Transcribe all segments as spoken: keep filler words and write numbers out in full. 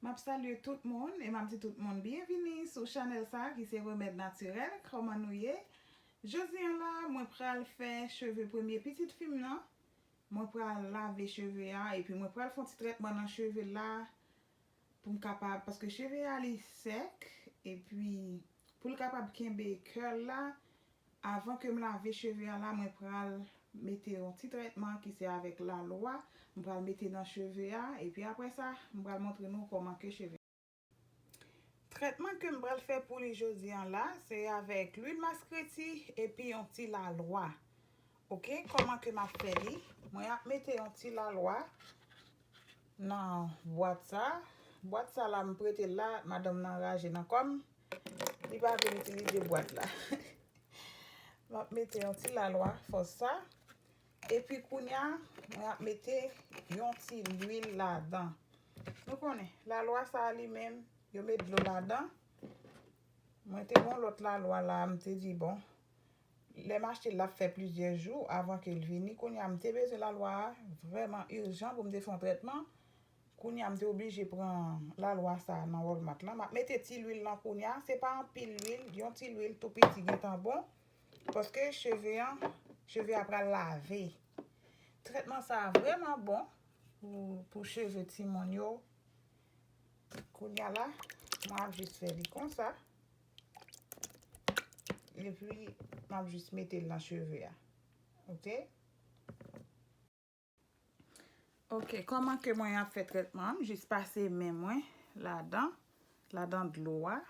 M ap salye tout moun e m ap di tout moun byenvini sou chanèl sa ki se Remèd Natirèl. Kòman nou ye? Jodi a la, mwen pral fè cheve premye pitit fi m nan. Mwen pral lave cheve a epi mwen pral fè yon ti trètman nan cheve la pou m kapab, paske cheve a li sèk, epi pou l kapab kenbe curl la, avan ke m lave cheve a la, mwen pral mete yon ti trètman ki se avèk lalwa, m pral mete nan cheve a, epi apre sa, m pral montre nou kòman ke cheve. Trètman ke m pral fè pou li jodi a la, se avèk lwil maskreti epi yon ti lalwa. Oke, kòman ke m ap fè li? Mwen ap mete yon ti lalwa nan bwat sa. Bwat sa la, m prete l la, madanm nan raje nan kò m. Li pa vle m itilize bwat la. M ap mete yon ti lalwa fòs sa. Epi kounye a, mwen ap mete yon ti lwil ladan. Nou konnen, lalwa sa a li menm, yo met dlo ladan. Mwen te gen yon lòt lalwa la, m te di, bon, lè m achte l, l ap fè plizyè jou avan ke l vini. Kounye a, m te bezwen lalwa a vrèman ijan pou m te fè yon trètman. Kounye a, m te oblije pran lalwa sa a nan Walmart lan. M ap mete ti lwil lan kounye a. Se pa anpil lwil, yon ti lwil tou piti gentan bon. Paske cheve an, cheve a pral lave. Trètman sa a vrèman bon pou, pou cheve timoun yo. Kounye a la, mwen ap jis fè li konsa. Epi, m ap jis mete l nan cheve a. Oke? Oke, kòman ke mwen ap fè trètman an? M jis pase men mwen ladan, ladan dlo a.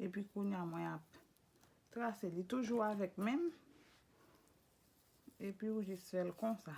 Epi kounye a mwen ap trase li toujou avèk men m. Epi ou jis fè l konsa.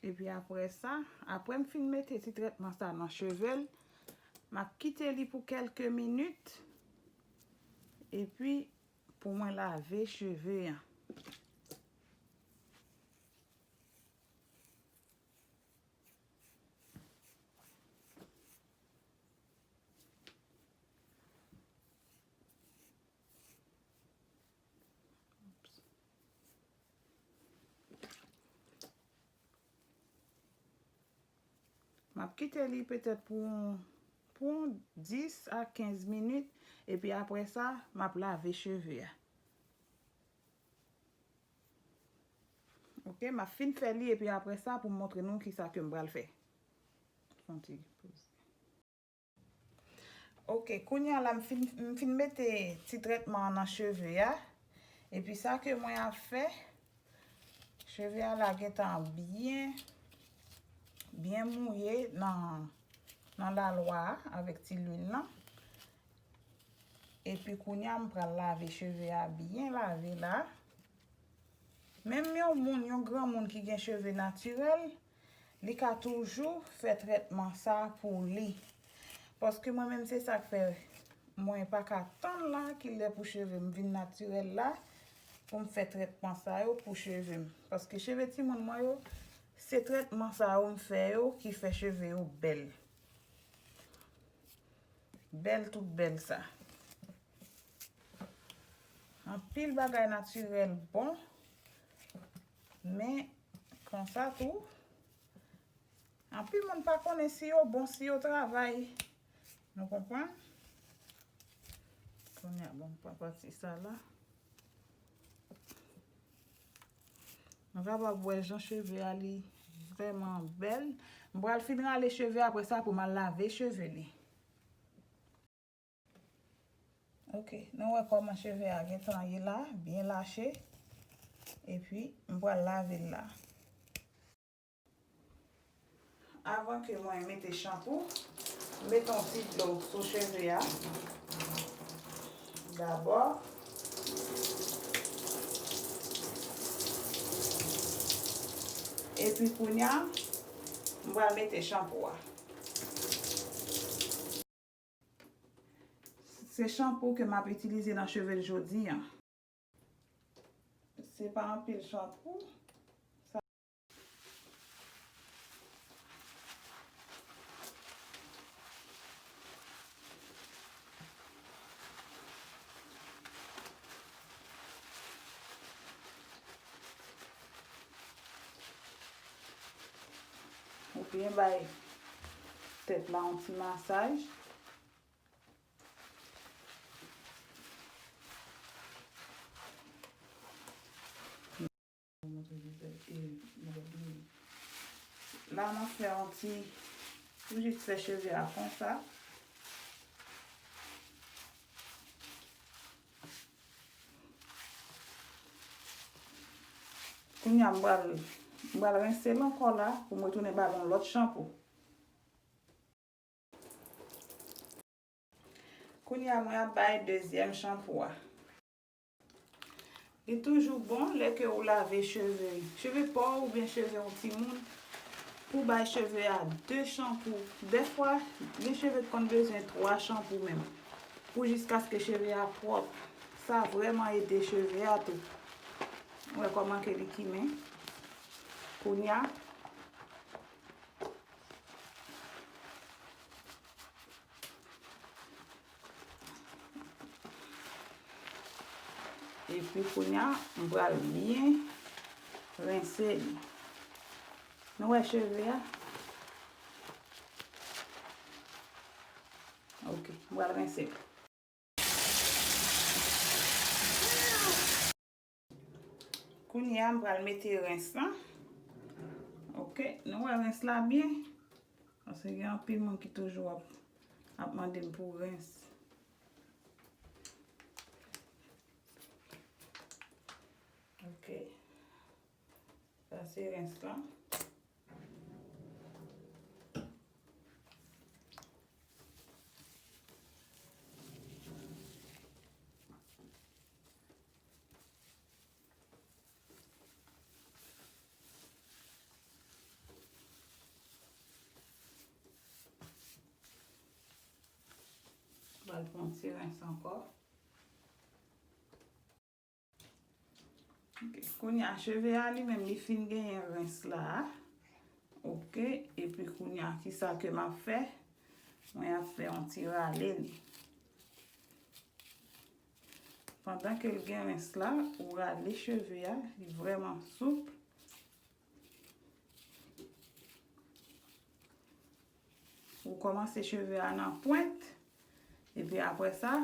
Epi apre sa, apre m fin mete ti trètman sa nan cheve l, m ap kite li pou kèlke minit. Epi pou mwen lave cheve an. M ap kite li petèt pou, pou dis a kenz minit, epi apre sa, m ap lave cheve a. Oke, m ap fin fè li, epi apre sa, pou m montre nou kisa ke m pral fè. Fè yon ti poze. Oke, kounye a la, m fin, m fin mete ti trètman an nan cheve a. Epi sa ke mwen ap fè, cheve a la gentan byen, byen mouye nan, nan lalwa a avèk ti lwil lan. Epi kounye a, m pral lave cheve a byen lave la. Menm yon moun, yon granmoun ki gen cheve natirèl, li ka toujou fè trètman sa pou li. Paske mwen menm, se sa k fè mwen pa ka tann la ki lè pou cheve m vin natirèl la, pou m fè trètman sa yo pou cheve m. Paske cheve timoun mwen yo, se trètman sa yo m fè yo ki fè cheve yo bèl. Bèl tout bèl sa. Anpil bagay natirèl bon. Men, konsa tou, anpil moun pa konnen si yo bon, si yo travay. Nou konprann? Kounye a, bon, m pran pati sa la. Nou kapab wè jan cheve a li vrèman bèl. M pral fin rale cheve a, apre sa pou m al lave cheve li. Oke, nou wè kòman cheve a gentan ye la, byen lache. Epi, m pral lave l la. Avan ke mwen mete chanpou, m mete yon ti dlo sou cheve a. Dabò, Epi kounye a, m pral mete chanpou a. Se chanpou ke m ap itilize nan cheve l jodi a. Se pa anpil chanpou. Ou byen bay tèt la yon ti masaj. La, m ap fè yon ti, m jis fè cheve a konsa. Kounye a, m pral, m pral rense l ankò la pou m retounen ba l yon lòt chanpou. Kounye a, mwen ap bay dezyèm chanpou a. Li toujou bon lè ke ou lave cheve, cheve pa w oubyen cheve yon timoun, pou w bay cheve a de chanpou. Dèfwa, gen cheve ki konn bezwen twa chanpou menm, pou jiskaske cheve a pwòp. Sa vrèman ede cheve a tou. Ou wè kòman ke li kimen. Kounye a, epi kounye a, m pral byen rense li. Nou wè cheve a? Ok, m pral rense li. Kounye a, m pral mete rens lan. Ok, nou wè rens la byen? Paske gen anpil moun ki toujou ap, ap mande m pou rens. Ok. Sa se rens lan. Pral pran ti rens ankò. Ok, kounye a, cheve a li menm, li fin genyen rens la a. Ok, epi kounye a, kisa ke m ap fè? Mwen ap fè yon ti rale li. Pandan ke l gen rens la, ou rale cheve a, li vrèman soup. Ou kòmanse cheve a nan pwent, epi apre sa,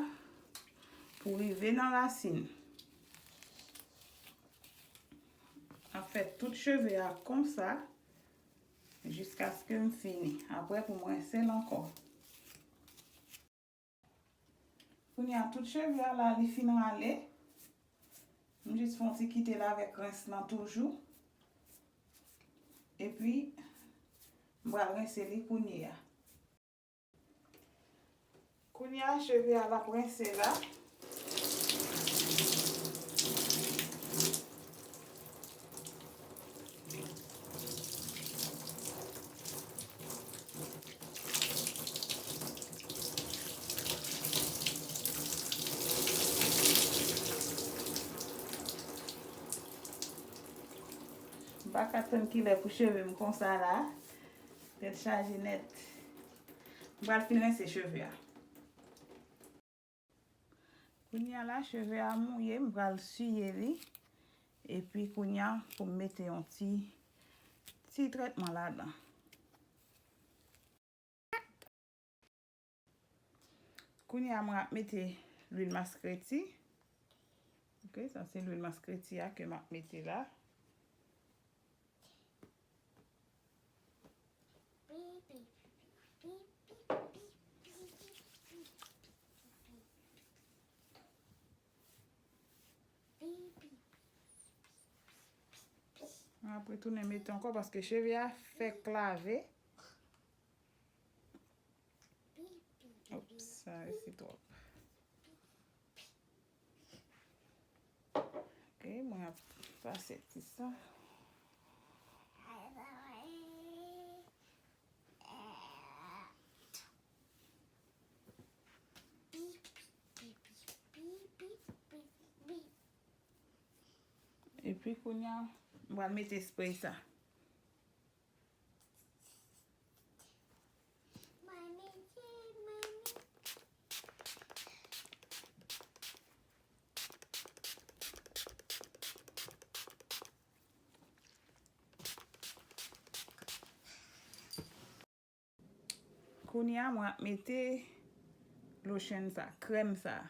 pou rive nan rasin. M ap fè tout cheve a konsa, jiskaske m fini. Apre, pou m rense l ankò. Kounye a, tout cheve a la, li fin rale. M jis fè yon ti kite l avèk rens lan toujou. Epi, m pral rense li kounye a. Kounye a, cheve a l ap rense la. M pa ka tann kilè pou cheve m konsa la. Tèt chaje nèt. M pral fin rense cheve a. Kounye a la, cheve a mouye, m pral siye li. Epi kounye a, pou m mete yon ti, ti trètman ladan. Kounye a, mwen ap mete lwil maskreti. Ok, sa se lwil maskreti a ke m ap mete la. Mwen ap retounen mete ankò paske cheve a fèk lave. Ops, sa resi twòp. Ok, mwen ap pase ti sa. Epi kounye a, m pral mete spray sa. Kounye a, mwen ap mete lotion sa, krèm sa.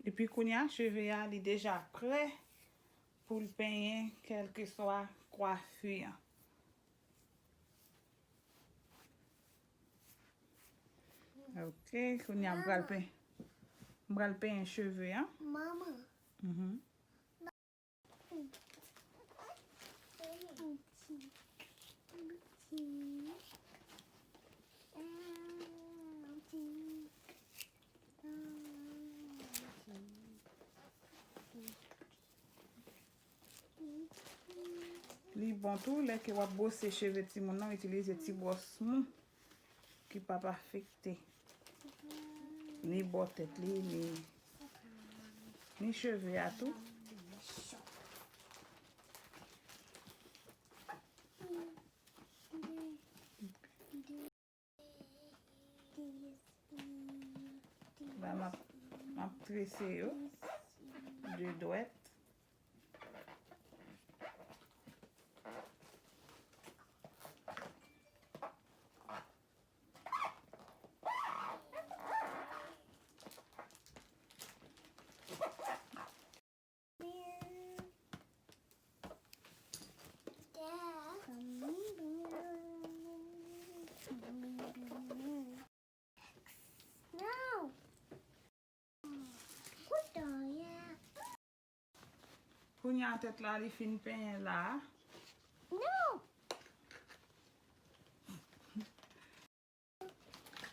Epi kounye a, cheve a, li deja prè pou l penyen, kèlkeswa kwafi an. Ok, kounye a, m pral pen-, m pral penyen cheve a. Manman. Mhm. Li bon tou, lè ke w ap bwose cheve timoun nan, itilize ti bwòs mou ki p ap afekte ni bò tèt li, ni, ni cheve a tou. La, m ap, m ap trese yo de dwèt. Kounye a tèt la, li fin penyen la.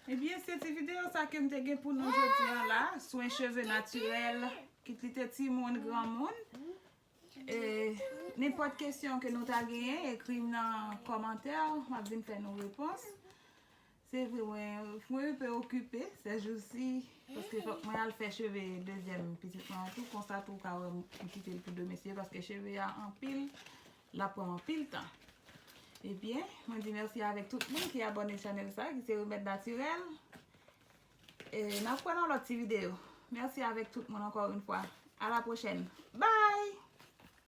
Ebyen, se ti videyo sa ke m te gen pou nou jodi a la, swen cheve natirèl, kit li te timoun, granmoun. E, nenpòt kesyon ke nou ta genyen, ekri m nan kòmantè, m ap vin fè nou repons. Se vre, mwen, mwen enpe okipe, sèjousi, paske fòk mwen al fè cheve dezyèm pitit mwen an tou, konsa tou w ka wè m kite l pou demen, se paske cheve a anpil, l ap pran anpil tan. Ebyen, mwen di mèsi avèk tout moun ki abòne chanèl sa, ki se Remèd Natirèl. E n ap wè nan lòt ti videyo. Mèsi avèk tout moun ankò yon fwa. A la pwochèn. Bye!